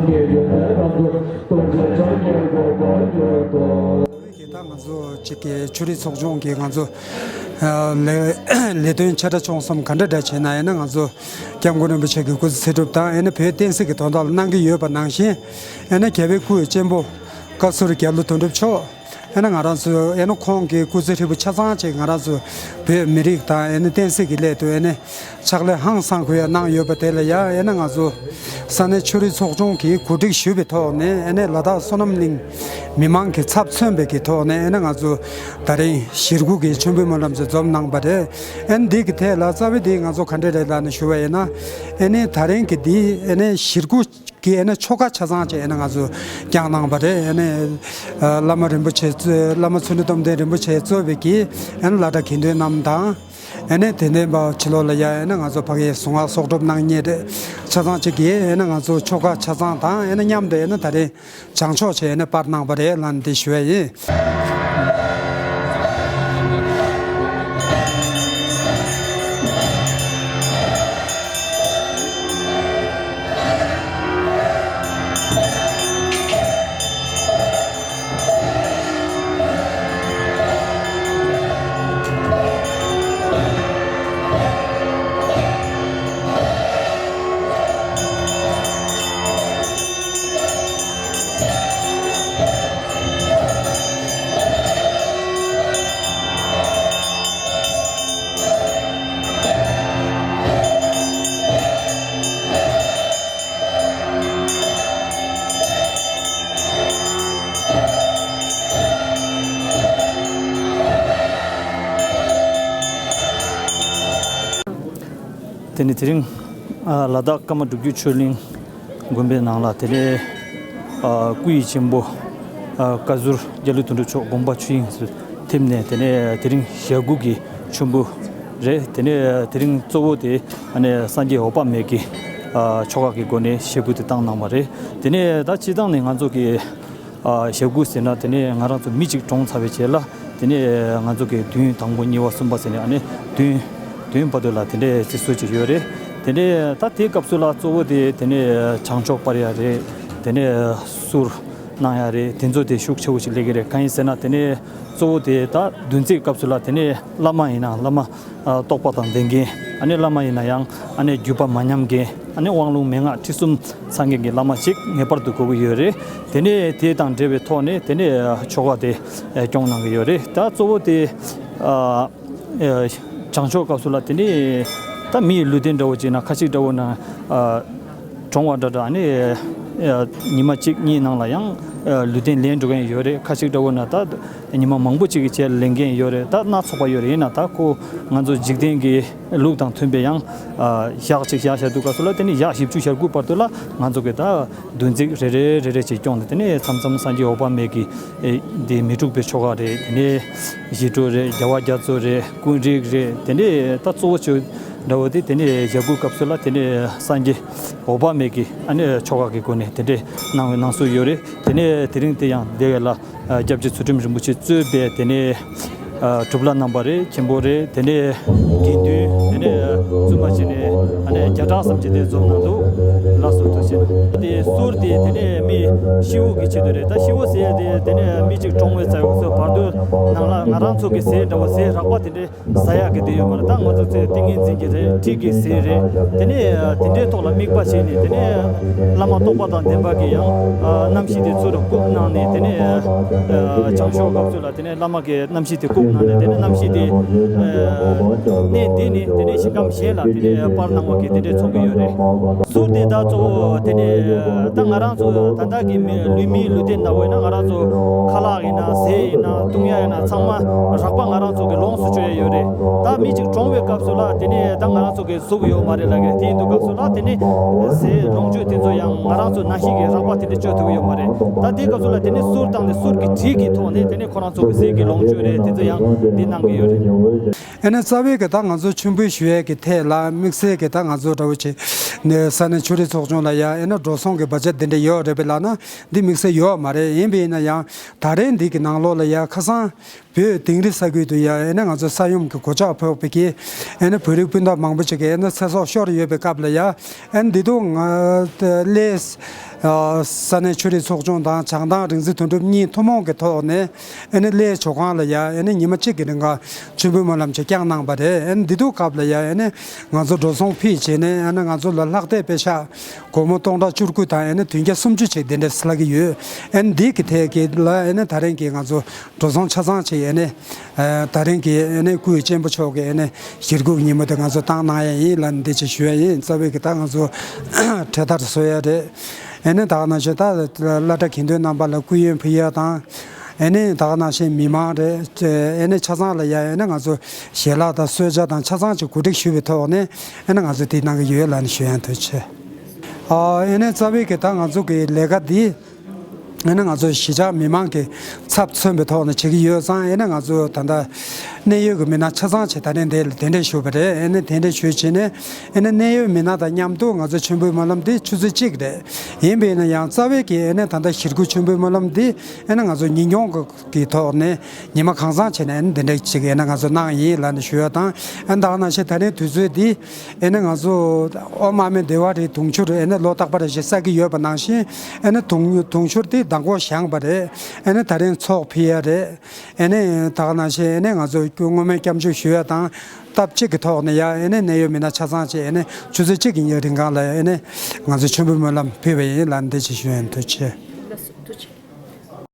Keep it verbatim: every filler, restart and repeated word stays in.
ད་ང་ཚོ་གཅིག་གི་ཆོས་རིག་ཚོགས་ཆུང་གིས་ང་ཚོ་ལས་ལས་དོན་ཆེ་ཕྲ་ཆུང་གསུམ་ག་འདྲ་འདྲ་བྱས་ན་ཡང་ན་ང་ཚོ་སྐྱབས་མགོན་རིན་པོ་ཆེ་གི་སྐུ་ཚེ་ཚེ་སྒྲུབ་དང་ཡང་ན་བོད་བསྟན་སྲིད་ཀྱི་དོན་དག་ལ་གནང་གི་ཡོད་པ་ནང་བཞིན་ཡང་ན་རྒྱལ་བའི་སྐུའི་གཅེན་པོ་བཀའ་ཟུར་རྒྱ་ལོ་དོན་གྲུབ་མཆོག་ཡང་ན་ང་རང་ཚོ་ཡང་ན་ཁོང་གི་སྐུ་ཚེ་ཧྲིལ་པོ་ཆ་ཚང་ཅིག་ང་རང་ཚོ་བོད་མི་རིགས་དང་ཡང་ན་བསྟན་སྲིད་ཀྱི་སླད་དུ་ཡང་ན་ཕྱག་ལས་ཧང་སང་ཁུལ་ཡང་གནང་ཡོད་པ་དེ་ལ་ཡང་ཡང་ན་ང་ཚོ་ས་གནས་ཆོས་རིག་ཚོགས་ཆུང་གིས་གོ་སྒྲིག་ཞུས་པའི་ཐོག་ནས་ཡང་ན་ལ་དྭགས་བསོད་ནམས་གླིང་མི་མང་གི་ཚབ་མཚོན་པའི་གི་ཐོག་ནས་ཡང་ན་ང་ཚོ་ད་རིང་ཞེ་དགུ་གི་མཆོད་འབུལ་སྨོན་ལམ་ཚོ་འཛོམས་གནང་པ་རེད། ཡང་ན་འདི་གི་ཐད་ལ་རྩ་བའི་འདི་ང་ཚོ་ག་འདྲ་རེད་ལབ་ནས་ཞུ་བ་ཡིན་ན་ཡང་ན་ད་རིང་གི་འདི་ཡང་ན་ཞེ་དགུ་གི་ཡང་ན་ཆོ་ག་ཆ་ཚང་ཅིག་ཡང་ན་ང་ཚོ་བསྐྱངས་གནང་བ་རེད། ཡང་ན་བླ་མ་རིན་པོ་ཆེ་གཙོས་བླ་མ་ཚུལ་ཁྲིམས་སྟོབས་ལྡན་རིན་པོ་ཆེ་གཙོས་པའི་གི་ཡང་ན་བླ་གྲྭ་དགེ་འདུན་རྣམས་དང་ཡང་ན་དད་ལྡན་པ་ཕྱི་ལོགས་ལ་ཡ་ཡང་ན་ང་ཚོ་ཕ་གིའི་གཟུངས་སྔགས་གསོག་སྒྲུབ་གནང་མཁན་རེད། ཆ་ཚང་ཅིག་གིས་ཡང་ན་ང་ཚོ་ཆོ་ག་ཆ་ཚང་དང་ཡང་ན་མཉམ་དུ་ཡང་ན་ད་རེས་བྱང་ཆོག་ཆེད་ཡང་ན་སྤར་གནང་བ་རེད་ལབ་འདི་ཞུ་ཡ་ཡིན། དེ་ནི་དེ་རིང་ལ་དྭགས་ཀརྨ་སྒྲུབ་བརྒྱུད་ཆོས་གླིང་དགོན་པའི་ནང་ལ་དེ་ནས་སྐུ་ཡི་གཅེན་པོ་བཀའ་ཟུར་རྒྱ་ལོ་དོན་གྲུབ་མཆོག་དགོངས་པ་ཆོས་དབྱིངས་སུ་ཐིམ་ནས་དེ་ནས་དེ་རིང་ཞེ་དགུ་གི་མཆོད་འབུལ་རེད། དེ་ནས་དེ་རིང་གཙོ་བོ་དེ་ཨ་ནི་སངས་རྒྱས་འོད་དཔག་མེད་ཀྱི་ཆོ་ག་གི་སྒོ་ནས་ཞེ་དགུ་དེ་བཏང་གནང་བ་རེད། དེ་ནས་ད་སྤྱིར་བཏང་ནས་ང་ཚོ་གི་ཞེ་དགུ་ཟེར་ན་དེ་ནས་ང་རང་ཚོ་མི་གཅིག་གྲོངས་ཚར་བའི་རྗེས་ལ་དེ་ནས་ང་ཚོ་གི་བདུན་དང་པོ་གཉིས་པ་གསུམ་པ་ཟེར་ནས་ཨ་ནི་བདུན་བདུན་བར་དུ་ལ་དེ་འདྲའི་རྩི་སྲོལ་ཅིག་ཡོད་རེད། དེ་ནས་ད་དེའི་སྐབས་སུ་ལ་གཙོ་བོ་དེ་དེ་ནས་བྱང་ཆོག་སྤར་ཡ་རེད། དེ་ནས་གསུར་གནང་ཡ་རེད། དེ་ཚོ་དེ་ཤུགས་ཆེ་བོ་ཞིག་སླེབས་ཀྱི་རེད། གང་ཡིན་ཟེར་ན་དེ་ནས་གཙོ་བོ་དེ་ད་བདུན་ཚིགས་སྐབས་སུ་ལ་དེ་ནས་བླ་མ་ཡིན་ན་བླ་མ་རྟོགས་པ་དང་ལྡན་མཁན་ཨ་ནི་བླ་མ་ཡིན་ན་ཡང་ཨ་ནི་བརྒྱུད་པ་མ་ཉམས་མཁན་ཨ་ནི་དབང་ལུང་མན་ངག་ཁྲིད་གསུམ་ཚང་མཁན་གྱི་བླ་མ་ཞིག་ངེས་པར་དུ་དགོས་ཀྱི་ཡོད་རེད། དེ་ནས་དེ་དང་འབྲེལ་བའི་ཐོག་ནས་དེ་ནས་ཆོ་ག་དེ་སྐྱོང་གནང་གི་ཡོད་རེད། ད་གཙོ་བོ་དེ་བྱང་ཆོག་སྐབས་སུ་ལ་དེ་ནས་ད་མི་ཡི་ལུས་རྟེན་འདྲ་བོ་ཅིག་ན་ཁ་ཅིག་འདྲ་བོ་ན་གྲོངས་པ་འདྲ་འདྲ་ཨ་ནི་ཉི་མ་གཅིག་གཉིས་ནང་ལ་ཡང་ལུས་རྟེན་ལེན་འགྲོ་མཁན་ཡོད་རེད། ཁ་ཅིག་འདྲ་བོ་ན་ད་ཉི་མ་མང་པོ་ཅིག་གི་རྗེས་ལེན་མཁན་ཡོད་རེད། ད་སྣ་ཚོགས་པ་ཡོད་རེད། ཡིན་ན་ད་ཁོ་ང་ཚོ་འཇིག་རྟེན་གྱི་ལུགས་དང་མཐུན་པའི་ཡང་ཞག་གཅིག་ཞག་བཞག་དུས་སྐབས་སུ་ལ་དེ་ནི་ཞག་བཞི་བཅུ་ཞེ་དགུ་བར་དུ་ལ་ང་ཚོ་གི་ད་བདུན་ཚིགས་རེ་རེ་རེ་རེ་ཅིག་སྐྱོང་སྟེ་དེ་ནས་མཚམས་མཚམས་སངས་རྒྱས་འོད་དཔག་མེད་ཀྱི་དེ་མི་འཁྲུགས་པའི་ཆོ་ག་རེད། དེ་ནས་ཞི་ཁྲོ་རེད། རྒྱལ་བ་རྒྱ་མཚོ་རེད། ཀུན་རིག་རེད། དེ་ནས་ད་གཙོ་བོ་ཆེ་འདྲ་བོ་དེ་དེ་ནས་ཞེ་དགུ་སྐབས་སུ་ལ་དེ་ནས་སངས་རྒྱས་འོད་དཔག་མེད་ཀྱི་ཨ་ནི་ཆོ་ག་གི་སྒོ་ནས་དེ་འདྲས་གནང་བའི་གནང་སྲོལ་ཡོད་རེད། དེ་ནས་དེ་རིང་དེ་ཡང་དེ་བས་ལ་སྐྱབས་རྗེ་ཚུལ་ཁྲིམས་རིན་པོ་ཆེ་གཙོས་པའི་དེ་ནས་གྲུབ་ལ་རྣམ་པ་རེད། མཁན་པོ་རེད། དེ་ནས་དགེ་འདུན། དེ་ནས་བཙུན་མ་བྱས་ནས་ཨ་ནི་བརྒྱ་ཕྲག་ཙམ་གྱིས་དེ་འཛོམས་གནང་འདུག་ལགས་སོ། ཐུགས་རྗེ་ཆེ། དེ་གསུར་དེ་དེ་ནས་མི་ཤི་བོ་གི་ཆེད་དུ་རེད། ད་ཤི་བོ་ཟེར་ཡ་དེ་དེ་ནས་མི་གཅིག་གྲོངས་པའི་ཚེ་བར་དུ་ནང་ལ་ང་རང་ཚོ་གི་ཟས་འདྲ་བོ་ཟས་རགས་པ་དེ་འདྲས་ཟ་ཡག་གི་དེ་ཡོད་མ་རེད། ད་ང་ཚོ་ཚེ་ཏིང་ངེ་འཛིན་གྱི་རེད། ཁྲིད་ཀྱི་ཟས་རེད། དེ་ནས་དེ་འདྲའི་ཐོག་ལ་དམིགས་པ་བྱས་ནས་དེ་ནས་བླ་མ་རྟོགས་པ་དང་ལྡན་པ་གི་ཡང་རྣམ་ཤེས་དེ་ཚུར་བཀུག་གནང་ནས་དེ་ནས་བྱང་ཆོག་སྐབས་སུ་ལ་དེ་ནས་བླ་མ་གི་རྣམ་ཤེས་དེ་བཀུག་གནང་ནས་དེ་ནས་རྣམ་ཤེས་དེ་གནས་འདི་ནས་དེ་ནས་ཞིང་ཁམས་གཞན་ལ་དེ་ནས་སྤར་གནང་བ་གི་དེ་འདྲའི་ཚོགས་ཀྱི་ཡོད་རེད། གསུར་དེ་ད་གཙོ་བོ་དེ་ནས་ད་ང་རང་ཚོ་ད་ལྟ་གི་མི་ལུས་མིའི་ལུས་རྟེན་ལྟ་བུ་ཡིན་ན་ང་རང་ཚོ་ཁ་ལག་ཡིན་ན་ཟས་ཡིན་ན་བཏུང་ཡ་ཡིན་ན་ཚང་མ་རགས་པ་ང་རང་ཚོ་གི་ལོངས་སུ་སྤྱོད་ཡ་ཡོད་རེད། ད་མི་གཅིག་གྲོངས་པའི་སྐབས་སུ་ལ་དེ་ནས་ད་ང་རང་ཚོ་གི་གཟུགས་ཡོད་མ་རེད་ལ་གི་དེ་ཡིན་དུས་སྐབས་སུ་ལ་དེ་ནས་ཟས་ལོངས་སྤྱོད་དེ་ཚོ་ཡང་ང་རང་ཚོ་ནང་བཞིན་གི་རགས་པ་དེ་འདྲ་སྤྱོད་ཐུབ་ཀྱི་ཡོད་མ་རེད། ད་དེའི་སྐབས་སུ་ལ་དེ་ནས་གསུར་བཏང་ནས་གསུར་གྱི་དྲི་གི་ཐོག་ནས་དེ་ནས་ཁོ་རང་ཚོ་གི་ཟས་ཀྱི་ལོངས་སྤྱོད་རེད་དེ་ཚོ་ཡང་འདི་གནང་གི་ཡོད་རེད། ཨ་ནི་རྩ་བའི་གི་ད་ང་ཚོ་མཆོད་འབུལ་ཞུ་ཡས་ཀྱི་ཐད་ལ་དམིགས་བསལ་གི་ད་ང་ཚོ་འདྲ་བོ་ཆེ་ནས་ས་གནས་ཆོས་རིག་ཚོགས་ཆུང་ལ་ཡ་ཨེ་ན་འགྲོ་སོང་གི་བར་ཆད་འདི་འདྲ་ཡོད་རེད་པས་ལབ་ན་འདི་དམིགས་བསལ་ཡོད་མ་རེད། ཡིན་པས་ན་ཡང་ད་རེས་འདི་གི་ནང་ལོགས་ལ་ཡ་ཁ་སང་ བོད་དིང་རི་ས་ཁུལ་དུ་ཡ་ཨེ་ནི་ང་ཚོ་ས་ཡོམ་གྱི་གོད་ཆག་ཕོག་པའི་གི་ཨེ་ནི་བོད་རིགས་སྤུན་ཟླ་མང་པོ་ཅིག་གི་ཨེ་ནི་ཚེ་སྲོག་ཤོར་ཡོད་པའི་སྐབས་ལ་ཡ་ཨེ་ནི་འདི་དུས་ང་གླེ་ས་གནས་ཆོས་རིག་ཚོགས་ཆུང་དང་བྱང་ཐང་རིག་འཛིན་དོན་གྲུབ་གཉིས་ཐུན་མོང་གི་ཐོག་ནས་ཨེ་ནི་གླེ་ཇོ་ཁང་ལ་ཡ་ཨེ་ནི་ཉི་མ་གཅིག་གི་རིང་ག་མཆོད་འབུལ་སྨོན་ལམ་ཅིག་བསྐྱངས་གནང་པ་རེད། ཨེ་ནི་འདི་དུས་སྐབས་ལ་ཡ་ཨེ་ནི་ང་ཚོ་འགྲོ་སོང་ཕུལ་བྱས་ནས་ཨེ་ནི་ང་ཚོ་ལ་ལྷག་བསྡད་པེ་ཤག་སྒོར་མོ་སྟོང་ཕྲག་བཅུ་དགུ་དང་ཨེ་ནི་བདུན་བརྒྱ་སུམ་ཅུ་ཅིག་དེ་འདྲས་ལྷག་གི་ཡོད། ཨེ་ནི་འདི་གི་ཐད་ཀྱི་ལ་ཨེ་ནི་ད་རིང་གི་ང་ཚོ་འགྲོ་སོང་ཆ་ཚང་ཅིག་ཨེ་ནི་ད་རིང་གི་ཨེ་ནི་སྐུའི་གཅེན་པོ་མཆོག་གི་ཨེ་ནི་ཞེ་དགུ་གི་ཉིན་མོ་དེ་ང་ཚོ་བཏང་གནང་ཡ་ཡིན་ལབ་ནས་འདི་ཅིག་ཞུ་ཡ་ཡིན། རྩ་བའི་གི་ད་ང་ཚོ་འཕྲེད་དར་བཟོ་ཡ་རེད། ཨེ་ནི་ད་ག་ནང་བཞིན་ད་བླ་གྲྭ་དགེ་འདུན་རྣམ་པ་ལ་སྐུ་ཡོན་ཕུལ་ཡ་དང་ཨེ་ནི་ད་ག་ནང་བཞིན་མི་མང་རེད། ཨེ་ནི་ཆ་ཚང་ལ་ཡ་ཨེ་ནི་ང་ཚོ་ཞལ་ལག་དང་གསོལ་ཇ་དང་ཆ་ཚང་ཅིག་གོ་སྒྲིག་ཞུས་པའི་ཐོག་ནས་ཨེ་ནི་ང་ཚོ་དེ་གནང་གི་ཡོད་ལབ་ནས་ཞུ་ཡ་ཐུགས་རྗེ་ཆེ། ཨ་ཨེ་ནི་རྩ་བའི་གི་ད་ང་ཚོ་གི་ལས་ཀ་འདི་ཨེ་ནི་ང་ཚོ་གཞིས་ཆགས་མི་མང་གི་ཚབ་མཚོན་པའི་ཐོག་ནས་བྱེད་ཀྱི་ཡོད་ཙང་ཨེ་ནི་ང་ཚོ་ད་ལྟ་གནད་ཡོད་ཀྱི་མི་སྣ་ཆ་ཚང་ཅིག་ད་ནས་འདིར་གདན་འདྲེན་ཞུས་པ་རེད། ཨེ་ནི་གདན་འདྲེན་ཞུས་བྱས་ནས་ཨེ་ནི་གནད་ཡོད་མི་སྣ་དང་མཉམ་དུ་ང་ཚོ་མཆོད་འབུལ་སྨོན་ལམ་འདི་ཆུ་ཚོད་གཅིག་རེད། ཡིན་པས་ན་ཡང་རྩ་བའི་གི་ཨེ་ནི་ད་ལྟ་ཞེ་དགུ་མཆོད་འབུལ་སྨོན་ལམ་འདི་ཨེ་ནི་ང་ཚོ་ཉིན་གུང་གི་གི་ཐོག་ནས་ཉི་མ་གང་ཚང་བྱས་ནས་ཨེ་ནི་འདི་འདྲ་ཅིག་ཨེ་ནི་ང་ཚོ་གནང་ཡིན་ལབ་ནས་ཞུ་ཡ་དང་། ཨེ་ནི་ད་ག་ནང་བཞིན་ད་རིང་དུས་ཚོད་འདི་ཨེ་ནི་ང་ཚོ་ཨོཾ་ཨ་མི་དྷེ་ཝ་རེད། དུང་ཕྱུར་ཨེ་ནི་ལོ་རྟག་པ་རེ་བཞིན་བསག་གི་ཡོད་པ་ནང་བཞིན་ཨེ་ནི་དུང་དུང་ཕྱུར་འདི་མདང་དགོང་བཞེངས་པ་རེད། ཨེ་ནི་ད་རིང་ཚོགས་ཕུལ་ཡ་རེད། ཨེ་ནི་ད་ག་ནང་བཞིན་ཨེ་ནི་ང་ཚོ་སྐུ་བསྔོ་སྨོན་སྐྱབས་འཇུག་ཞུ་ཡ་དང་སྟབས་གཅིག་གི་ཐོག་ནས་ཡ་ཨེ་ནི་གནད་ཡོད་མི་སྣ་ཆ་ཚང་ཅིག་ཨེ་ནི་ཆུ་ཚོད་གཅིག་གི་རིང་གང་ལ་ཨེ་ནི་ང་ཚོ་མཆོད་འབུལ་སྨོན་ལམ་ཕུལ་བ་ཡིན་ལབ་འདི་ཅིག་ཞུ་ཡ་ཡིན། ཐུགས་རྗེ་ཆེ།